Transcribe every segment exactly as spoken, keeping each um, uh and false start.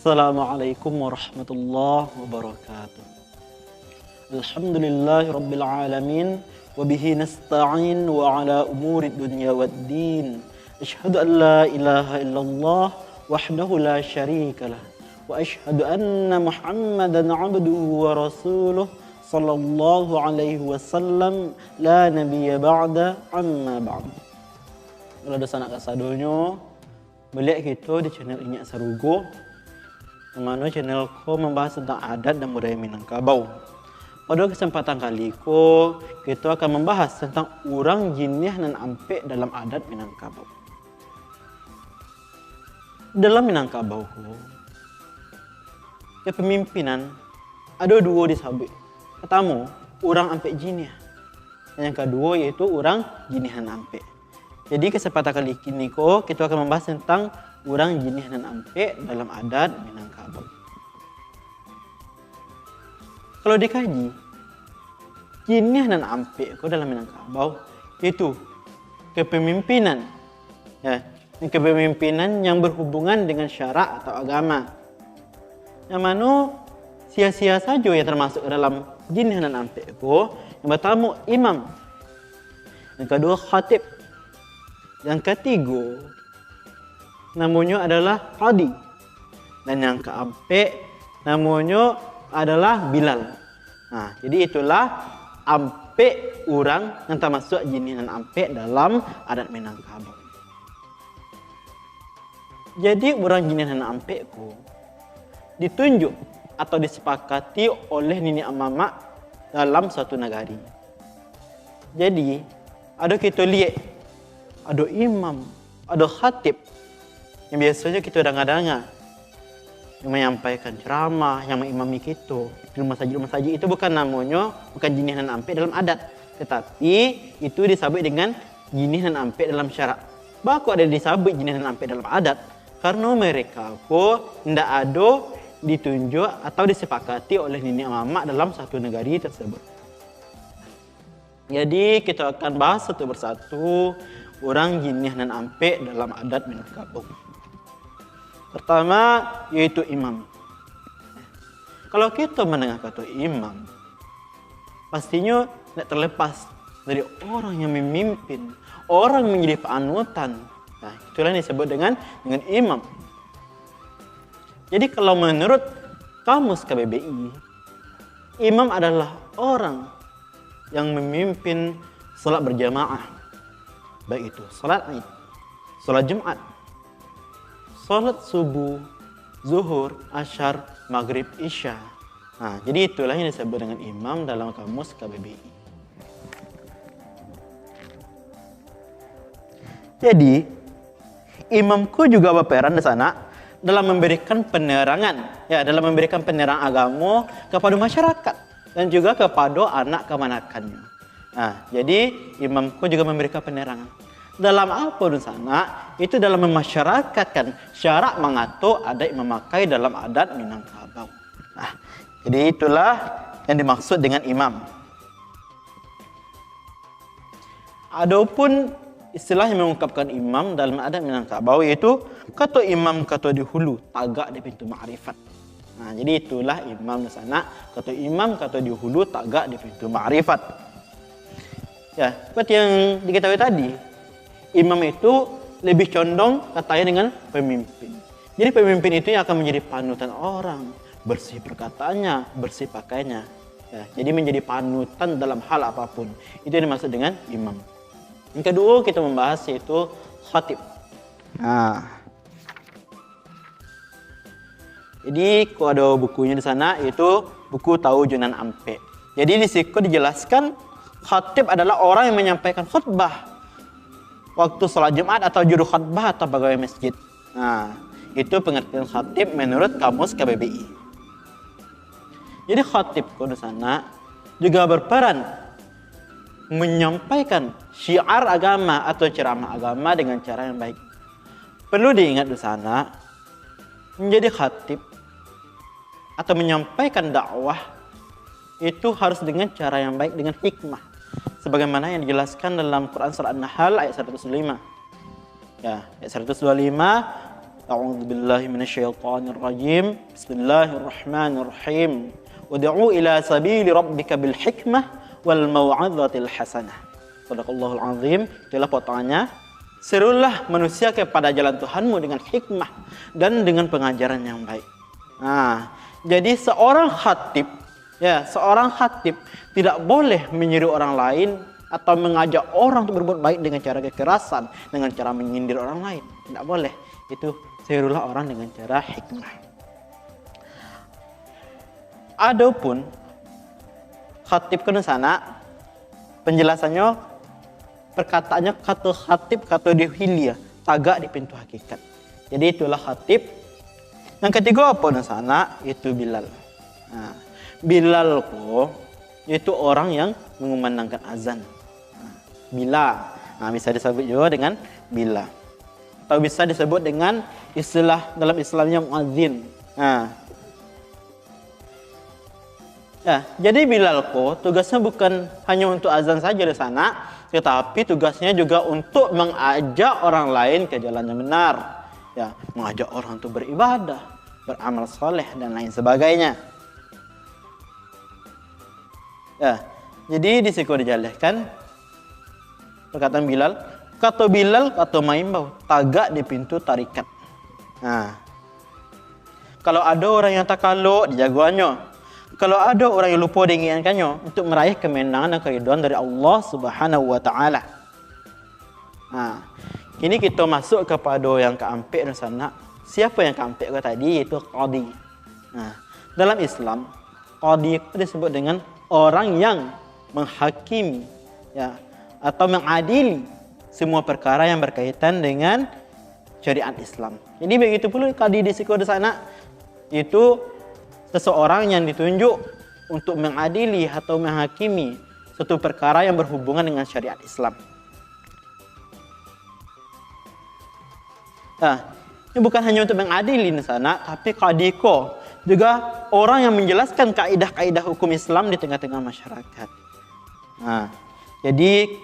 Assalamualaikum warahmatullahi wabarakatuh. Alhamdulillahirabbil alamin, wa bihi nasta'in wa ala umurid dunya waddin. Asyhadu an la ilaha illallah wahdahu la syarikalah, wa asyhadu anna Muhammadan abduhu wa rasuluh, sallallahu alaihi wasallam, la nabiyya ba'da, amma ba'd. Kalau dunsanak kasadonyo, baliak kito di channel Inyiak Sarugo, yang mano channel ko mambahas tantang adat dan budaya Minangkabau. Pado kasempatan kali ko, kito akan mambahas tantang urang jiniah nan ampek dalam adat Minangkabau. Dalam Minangkabau ko, kepemimpinan ado duo disabuik. Partamo, urang ampek jiniah. Dan yang kaduo yaitu urang jiniah nan ampek. Jadi, kasempatan kali kini ko, kito akan mambahas tantang urang jiniah nan ampek dalam adat Minangkabau. Kalau dikaji, jiniah nan ampek ko dalam Minangkabau, yaitu kepemimpinan. Ya, kepemimpinan yang berhubungan dengan syarak atau agama. Yang mano sia-sia sajo yang termasuk dalam jiniah nan ampek ko, yang partamo imam, yang kaduo khatib, yang katigo namonyo adalah qadi, dan yang kaampek namonyo adalah bilal. Nah, jadi itulah ampek urang yang tamasuak jiniah nan ampek dalam adat Minangkabau. Jadi, urang jiniah nan ampek ko ditunjuk atau disepakati oleh niniak mamak dalam suatu nagari. Jadi, ado kito liek, ado imam, ado khatib, yang biasonyo kito danga-danga, yang manyampaikan ceramah, yang maimami kito di masajik-masajik, itu bukan namonyo, bukan jiniah nan ampek dalam adat, tatapi itu disabuik dengan jiniah nan ampek dalam syarak. Baa kok ado disabuik jiniah nan ampek dalam adat? Karano mereka ko ndak ado ditunjuk atau disepakati oleh niniak mamak dalam satu nagari tersebut. Jadi, kito akan bahas satu persatu urang jiniah nan ampek dalam adat Minangkabau. Partamo, yaitu imam. Kalau kito mandanga kato imam, pastinyo ndak terlepas dari orang yang mamimpin, orang yang manjadi panutan. Nah, itulah yang disebut dengan, dengan imam. Jadi, kalau menurut Kamus K B B I, imam adalah orang yang mamimpin salat berjamaah, baik itu salat Id, salat Jumat, salat subuh, zuhur, asyar, magrib, isya. Nah, jadi itulah yang disebut dengan imam dalam Kamus K B B I. Jadi, imam ko juga baperan di sana dalam memberikan penerangan, ya, dalam memberikan penerang agamo kepada masyarakat dan juga kepada anak kamanakannyo. Nah, jadi imam ko juga memberikan penerangan. Dalam apo, dunsanak? Itu dalam memasyarakatkan syarak mangato adat mamakai dalam adat Minangkabau. Nah, jadi itulah yang dimaksud dengan imam. Adopun istilah yang mengungkapkan imam dalam adat Minangkabau, yaitu kato imam, kato di hulu, tagak di pintu makrifat. Nah, jadi itulah imam di sana, kato imam, kato di hulu, tagak di pintu makrifat. Ya, seperti yang diketahui tadi, imam itu lebih condong katanya dengan pemimpin. Jadi, pemimpin itu yang akan menjadi panutan orang, bersih perkataannya, bersih pakaiannya. Ya, jadi menjadi panutan dalam hal apapun. Itu yang dimaksud dengan imam. Yang kedua kita membahas yaitu khatib. Nah. Jadi, ko ado bukunyo di sana, yaitu buku Tau Jo Nan Ampek. Jadi, di siko dijelaskan, khatib adalah orang yang menyampaikan khutbah waktu salat Jumat atau juru khutbah atau pegawai masjid. Nah, itu pengertian khatib menurut Kamus K B B I. Jadi, khatib ko di sana juga berperan menyampaikan syiar agama atau ceramah agama dengan cara yang baik. Perlu diingat di sana, menjadi khatib atau menyampaikan dakwah itu harus dengan cara yang baik, dengan hikmah. Sebagaimana yang dijelaskan dalam Quran Surah An-Nahl ayat seratus lima. Ya, ayat seratus dua puluh lima, A'udzubillahi minasyaitonirrajim. Bismillahirrahmanirrahim. Ud'u ila sabili rabbika bil hikmah wal mau'izatil hasanah. Sadaqallahul azim. Itulah potongannya. Serulah manusia kepada jalan Tuhanmu dengan hikmah dan dengan pengajaran yang baik. Nah, jadi seorang khatib, ya, seorang khatib tidak boleh menyuruh orang lain atau mengajak orang untuk berbuat baik dengan cara kekerasan, dengan cara menyindir orang lain. Tidak boleh. Itu serulah orang dengan cara hikmah. Adapun khatib ko dunsanak, penjelasannyo, perkataannyo kato khatib, kato di hilia, tagak di pintu hakikat. Jadi itulah khatib. Yang katigo apo dunsanak? Itu Bilal. Nah, Bilal ko itu orang yang mengumandangkan azan. Nah, Bila. Nah, bisa disebut juga dengan Bila. Atau bisa disebut dengan istilah dalam Islamnya muazin. Nah. Ya, jadi Bilal ko tugasnya bukan hanya untuk azan saja di sana, tetapi tugasnya juga untuk mengajak orang lain ke jalan yang benar. Ya, mengajak orang untuk beribadah, beramal soleh, dan lain sebagainya. Ya, jadi di siko dijalehkan perkataan Bilal, kato Bilal, kato maimbau, tagak di pintu tarikat. Nah, kalau ada orang yang takalok, dijagoannyo. Kalau ada orang yang lupo, diingatkannyo untuk meraih kemenangan dan keriduan dari Allah Subhanahu wa Ta'ala. Nah, kini kito masuk kapado yang kaampek dunsanak. Siapo yang kaampek ko tadi? Yaitu qadi. Nah, dalam Islam, qadi ko disebut dengan orang yang menghakimi, ya, atau mengadili semua perkara yang berkaitan dengan syariat Islam. Jadi begitu pulo qadi di siko dunsanak, itu seseorang yang ditunjuk untuk mengadili atau menghakimi suatu perkara yang berhubungan dengan syariat Islam. Nah, ini bukan hanya untuk mengadili dunsanak, tapi qadi ko juga orang yang menjelaskan kaidah-kaidah hukum Islam di tengah-tengah masyarakat. Nah, jadi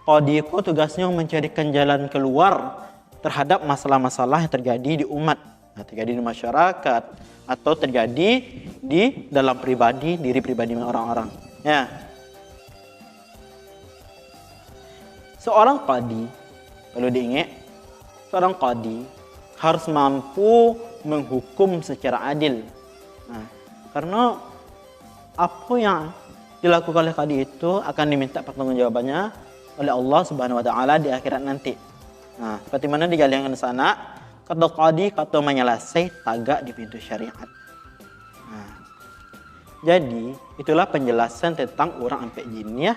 qadi ko tugasnya mencarikan jalan keluar terhadap masalah-masalah yang terjadi di umat, nah, terjadi di masyarakat, atau terjadi di dalam pribadi, diri pribadi orang-orang. Ya. Seorang qadi, perlu diingat, seorang qadi harus mampu menghukum secara adil. Nah, karena apa yang dilakukan oleh qadi itu akan diminta pertanggungjawabannya oleh Allah Subhanahu wa Ta'ala di akhirat nanti. Nah, seperti mana dijalehkan di sana, kato qadi, kato manyalasai tagak di pintu syariat. Nah, jadi, itulah penjelasan tentang urang ampek jiniah.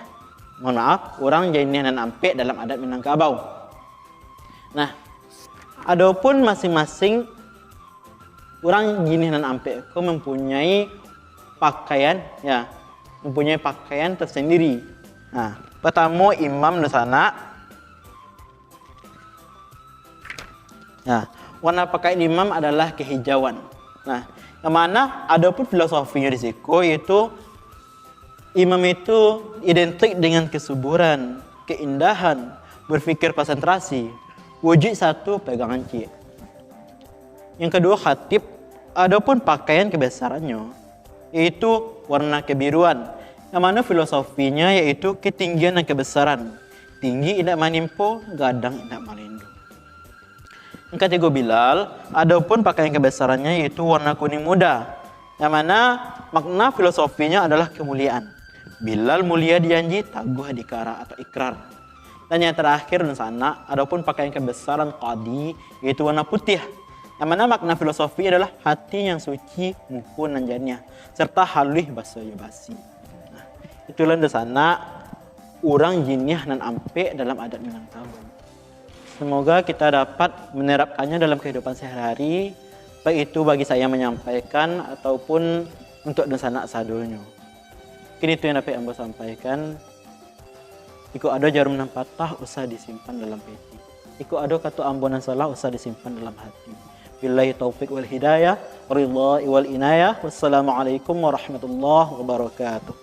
Mohon maaf, urang jiniah nan ampek dalam adat Minangkabau. Nah, adopun masing-masing urang jiniah nan ampek ko mempunyai pakaian, ya, mempunyai pakaian tersendiri. Nah, pertamo imam di sana. Nah, warna pakaian imam adalah kehijauan. Nah, yang mana adopun filosofinya di siko, yaitu imam itu identik dengan kesuburan, keindahan, berpikir konsentrasi, wujud satu pegangan ciek. Yang kedua, khatib, adopun pakaian kebesarannya, yaitu warna kebiruan, yang mana filosofinya yaitu ketinggian dan kebesaran, tinggi indak manimpo, gadang indak malindung. Yang katigo, Bilal, adopun pakaian kebesarannya yaitu warna kuning muda, yang mana makna filosofinya adalah kemuliaan. Bilal mulia dijanji, taguah dikara atau ikrar. Dan yang terakhir, dunsanak, adopun pakaian kebesaran qadi, yaitu warna putih, yang mana makna filosofi adalah hati yang suci, muko nan janiah, serta haluih baso jo basi. Nah, itulah dunsanak urang jiniah nan ampek dalam adat Minangkabau. Semoga kita dapat menerapkannya dalam kehidupan sehari-hari, baik itu bagi saya menyampaikan ataupun untuk dunsanak sadonyo. Mungkin itu yang dapat ambo sampaikan. Iko ado jarum nan patah, usah disimpan dalam peti. Iko ado kato ambo nan salah, usah disimpan dalam hati. Billahi taufik wal hidayah, ridha wal inayah. Wassalamualaikum warahmatullahi wabarakatuh.